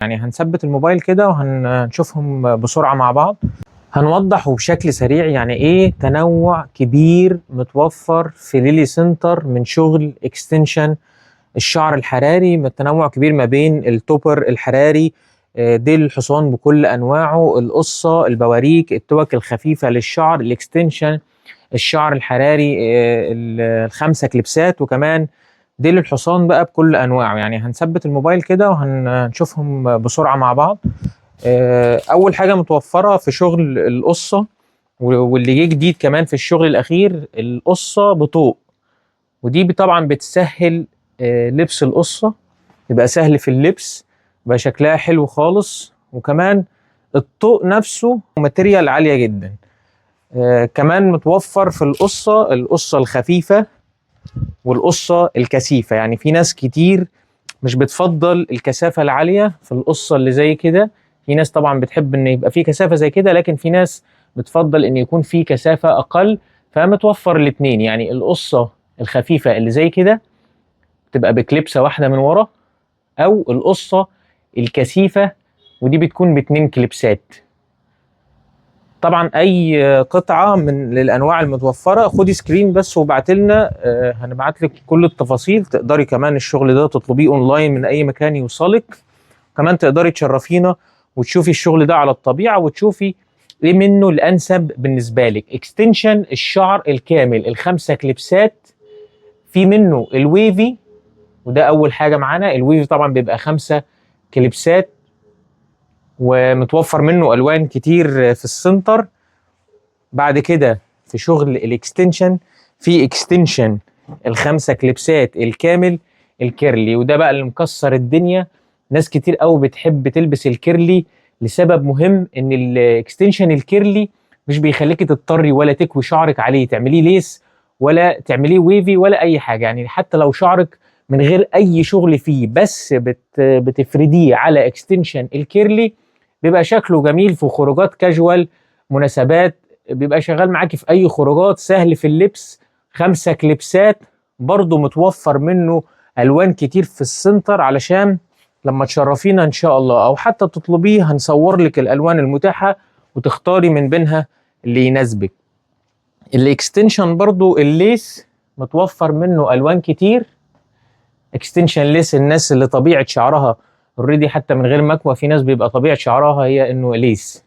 يعني هنثبت الموبايل كده وهنشوفهم بسرعة مع بعض. هنوضح وبشكل سريع يعني ايه تنوع كبير متوفر في ليلي سنتر من شغل extension الشعر الحراري. تنوع كبير ما بين ال topper الحراري، ديل الحصان بكل انواعه، القصه، البواريك، التوك الخفيفة للشعر، ال extension الشعر الحراري، الخمسة كليبسات، وكمان ديل الحصان بقى بكل انواعه. يعني هنثبت الموبايل كده وهنشوفهم بسرعة مع بعض. اول حاجة متوفرة في شغل القصة واللي جه جديد كمان في الشغل الاخير، القصة بطوق، ودي طبعا بتسهل لبس القصه، يبقى سهل في اللبس، بقى شكلها حلو خالص، وكمان الطوق نفسه material عالية جدا. كمان متوفر في القصة القصة الخفيفة والقصه الكثيفة. يعني في ناس كتير مش بتفضل الكثافة العالية في القصة اللي زي كده، في ناس طبعا بتحب ان يبقى في كثافة زي كده، لكن في ناس بتفضل ان يكون في كثافة اقل، فمتوفر الاثنين. يعني القصة الخفيفة اللي زي كده تبقى بكليبسه واحدة من ورا، او القصة الكثيفة ودي بتكون باتنين كليبسات. طبعا اي قطعه من الانواع المتوفرة خدي screen بس وابعتي لنا، هنبعت لك كل التفاصيل. تقدري كمان الشغل ده تطلبيه اونلاين من اي مكان يوصلك، كمان تقدري تشرفينا وتشوفي الشغل ده على الطبيعة وتشوفي ايه منه الانسب بالنسبة لك. extension الشعر الكامل الخمسة كليبسات، في منه ال wavy وده اول حاجة معانا. ال wavy طبعا بيبقى 5 كليبسات ومتوفر منه الوان كتير في السنتر. بعد كده في شغل ال extension في extension الخمسة كليبسات الكامل ال curly، وده بقى اللي مكسر الدنيا. ناس كتير قوي بتحب تلبس ال curly لسبب مهم، ان ال extension ال curly مش بيخليكي تضطري ولا تكوي شعرك عليه، تعمليه lace ولا تعمليه wavy ولا اي حاجة. يعني حتى لو شعرك من غير اي شغل فيه بس بتفرديه على extension ال curly بيبقى شكله جميل في خروجات كاجوال، مناسبات، بيبقى شغال معاكي في اي خروجات، سهل في اللبس. 5 كليبسات برضو متوفر منه الوان كتير في السنتر، علشان لما تشرفينا ان شاء الله او حتى تطلبيه هنصور لك الالوان المتاحة وتختاري من بينها اللي يناسبك. ال extension برضو ال lace متوفر منه الوان كتير. extension lace الناس اللي طبيعة شعرها already حتى من غير مكوى، في ناس بيبقى طبيعة شعرها هي انه lace،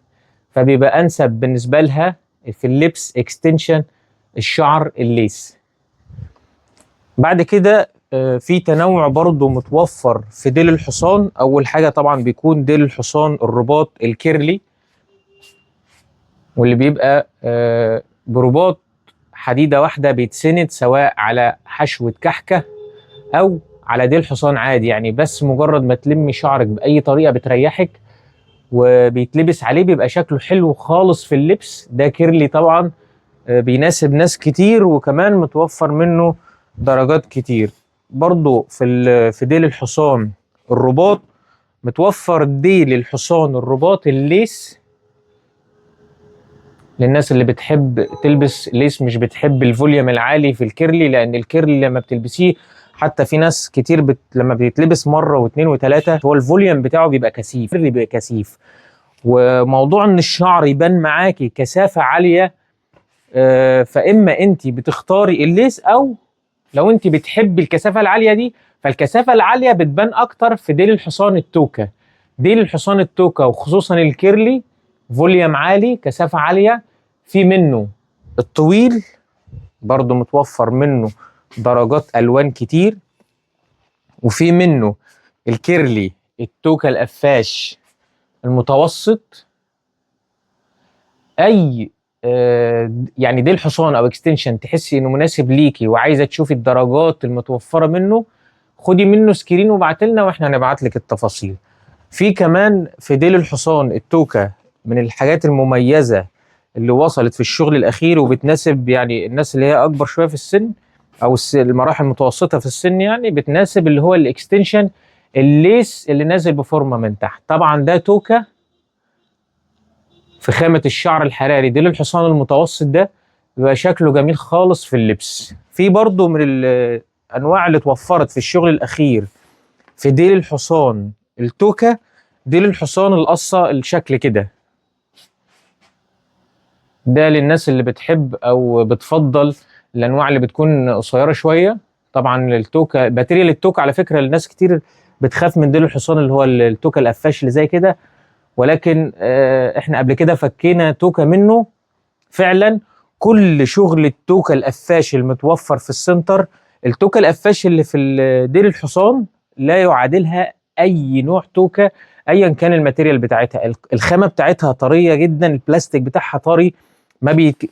فبيبقى انسب بالنسبة لها في اللبس extension الشعر ال lace. بعد كده في تنوع برضو متوفر في ديل الحصان. اول حاجة طبعا بيكون ديل الحصان الرباط ال curly، واللي بيبقى برباط حديده واحدة بيتسند سواء على حشوه كحكه او على ديل حصان عادي. يعني بس مجرد ما تلمي شعرك باي طريقه بتريحك وبيتلبس عليه بيبقى شكله حلو خالص في اللبس. ده curly طبعا، بيناسب ناس كتير، وكمان متوفر منه درجات كتير. برضو في ديل الحصان الرباط متوفر ديل الحصان الرباط ال lace للناس اللي بتحب تلبس lace، مش بتحب ال volume العالي في ال curly، لان ال curly لما بتلبسيه حتى في ناس كتير لما بيتلبس مرة واثنين وثلاثة هو ال volume بتاعه بيبقى كثيف، اللي بيبقى كثيف. وموضوع ان الشعر يبان معاكي كثافة عالية، فاما انت بتختاري ال lace، او لو انت بتحبي الكثافة العالية دي فالكثافه العالية بتبان اكتر في ديل الحصان التوكه. ديل الحصان التوكه وخصوصا ال curly volume عالي، كثافة عالية. في منه الطويل برضو متوفر منه درجات الوان كتير، وفي منه ال curly التوكه القفاش المتوسط. اي يعني ديل حصان او extension تحسي انه مناسب ليكي وعايزه تشوفي الدرجات المتوفرة منه، خدي منه screen وابعتي لنا واحنا هنبعت لك التفاصيل. في كمان في ديل الحصان التوكه من الحاجات المميزة اللي وصلت في الشغل الاخير وبتناسب يعني الناس اللي هي اكبر شوية في السن او المراحل المتوسطة في السن، يعني بتناسب اللي هو ال extension ال lace اللي نازل بفورمه من تحت. طبعا ده توكه في خامة الشعر الحراري. ديل الحصان المتوسط ده بيبقى شكله جميل خالص في اللبس. في برضو من الانواع اللي اتوفرت في الشغل الاخير في ديل الحصان التوكه ديل الحصان القصة الشكل كده، ده للناس اللي بتحب او بتفضل الانواع اللي بتكون قصيرة شوية. طبعا التوكه material التوكه على فكرة الناس كتير بتخاف من ديل الحصان اللي هو التوكه القفاش اللي زي كده، ولكن احنا قبل كده فكينا توكه منه. فعلا كل شغل التوكه القفاش المتوفر في السنتر، التوكه القفاش اللي في ديل الحصان لا يعادلها اي نوع توكه ايا كان ال material بتاعتها. الخامة بتاعتها طرية جدا، البلاستيك بتاعها طري،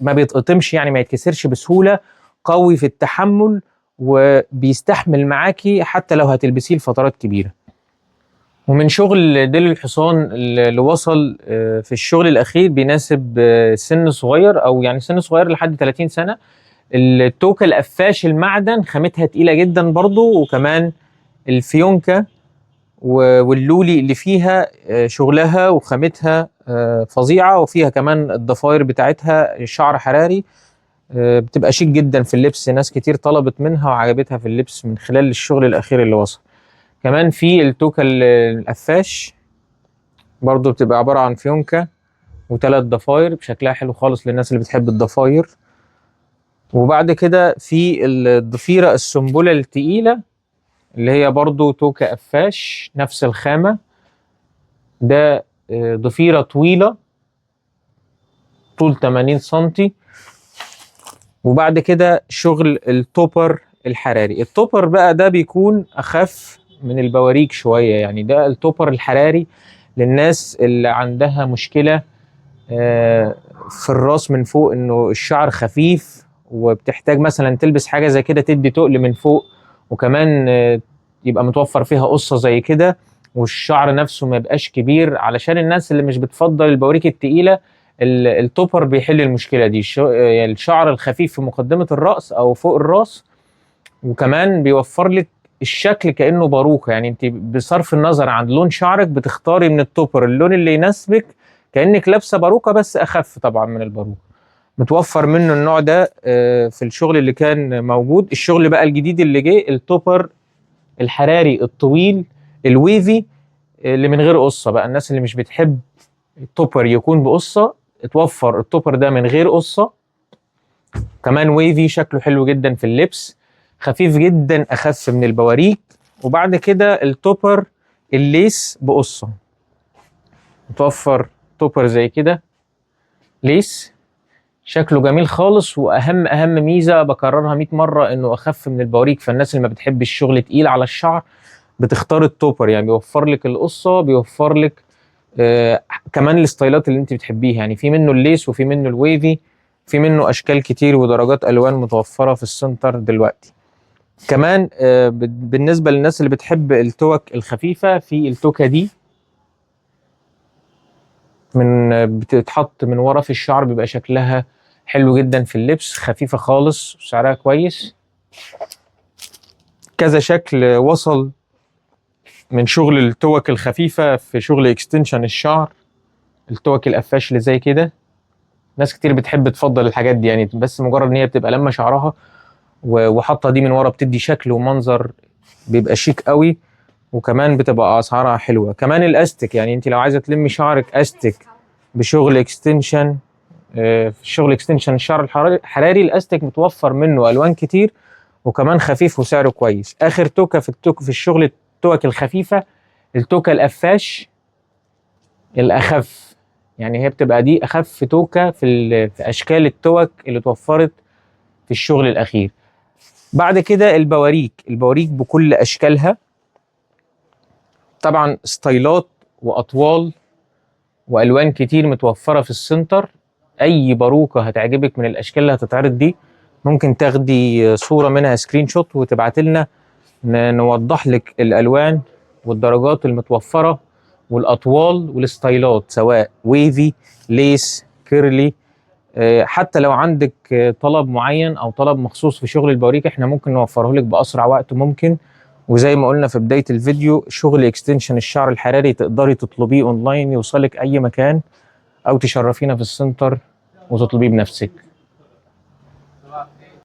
ما بيتقطمش، يعني ما يتكسرش بسهولة، قوي في التحمل وبيستحمل معاكي حتى لو هتلبسيه لفترات كبيرة. ومن شغل ديل الحصان اللي وصل في الشغل الاخير بيناسب سن صغير، او يعني سن صغير لحد 30 سنة. التوكه القفاش المعدن خامتها تقيلة جدا برضو، وكمان الفيونكه واللولي اللي فيها شغلها وخامتها فظيعة، وفيها كمان الضفاير بتاعتها شعر حراري، بتبقى شيك جدا في اللبس. ناس كتير طلبت منها وعجبتها في اللبس من خلال الشغل الاخير اللي وصل. كمان في التوكه القفاش برضو بتبقى عبارة عن فيونكه وثلاث ضفاير، بشكلها حلو خالص للناس اللي بتحب الضفاير. وبعد كده في الضفيره السنبله التقيله اللي هي برضو توكه قفاش نفس الخامة، ده ضفيرة طويلة طول 80 سنتي. وبعد كده شغل ال topper الحراري. ال topper بقى ده بيكون اخف من البواريك شوية، يعني ده ال topper الحراري للناس اللي عندها مشكلة في الراس من فوق، انه الشعر خفيف وبتحتاج مثلا تلبس حاجة زي كده تدي تقل من فوق، وكمان يبقى متوفر فيها قصة زي كده، والشعر نفسه ما يبقاش كبير. علشان الناس اللي مش بتفضل البواريك التقيلة، ال topper بيحل المشكلة دي، الشعر الخفيف في مقدمة الرأس أو فوق الراس، وكمان بيوفر لك الشكل كأنه باروكة. يعني انت بصرف النظر عن لون شعرك بتختاري من ال topper اللون اللي يناسبك، كأنك لابسة باروكة بس أخف طبعا من الباروكة. متوفر منه النوع ده في الشغل اللي كان موجود. الشغل بقى الجديد اللي جه ال topper الحراري الطويل ال wavy اللي من غير قصة. بقى الناس اللي مش بتحب ال topper يكون بقصة، اتوفر ال topper ده من غير قصة، كمان wavy شكله حلو جدا في اللبس، خفيف جدا اخف من البواريك. وبعد كده ال topper ال lace بقصة، متوفر topper زي كده lace شكله جميل خالص. واهم ميزة بكررها 100 مرة انه اخف من البواريك، فالناس اللي ما بتحب الشغل تقيل على الشعر بتختار ال topper، يعني بيوفر لك القصة، بيوفر لك كمان الستايلات اللي انت بتحبيها. يعني في منه ال lace وفي منه ال wavy، في منه اشكال كتير ودرجات الوان متوفرة في السنتر دلوقتي. كمان بالنسبة للناس اللي بتحب التوك الخفيفة، في التوكه دي من بتتحط من ورا في الشعر، بيبقى شكلها حلو جدا في اللبس، خفيفة خالص وسعرها كويس. كذا شكل وصل من شغل التوك الخفيفة في شغل extension الشعر، التوك القفاش اللي زي كده. ناس كتير بتحب تفضل الحاجات دي، يعني بس مجرد ان هي بتبقى لما شعرها وحاطه دي من ورا بتدي شكل ومنظر بيبقى شيك قوي، وكمان بتبقى اسعارها حلوة. كمان الاستيك، يعني انت لو عايزه تلمي شعرك استيك بشغل extension، في شغل extension الشعر الحراري، الاستيك متوفر منه الوان كتير وكمان خفيف وسعره كويس. اخر توكه في التوك في الشغل التوك الخفيفة، التوكه القفاش الاخف، يعني هي بتبقى دي اخف توكه في اشكال التوك اللي اتوفرت في الشغل الاخير. بعد كده البواريك، البواريك بكل اشكالها طبعا، ستايلات واطوال والوان كتير متوفرة في السنتر. اي باروكه هتعجبك من الاشكال اللي هتتعرض دي ممكن تاخدي صوره منها screenshot وتبعت لنا نوضح لك الالوان والدرجات المتوفرة والاطوال والستايلات، سواء wavy، lace، curly. حتى لو عندك طلب معين او طلب مخصوص في شغل البواريك احنا ممكن نوفره لك باسرع وقت ممكن. وزي ما قلنا في بداية الفيديو، شغل extension الشعر الحراري تقدري تطلبيه اونلاين يوصلك اي مكان، او تشرفينا في السنتر وتطلبيه بنفسك.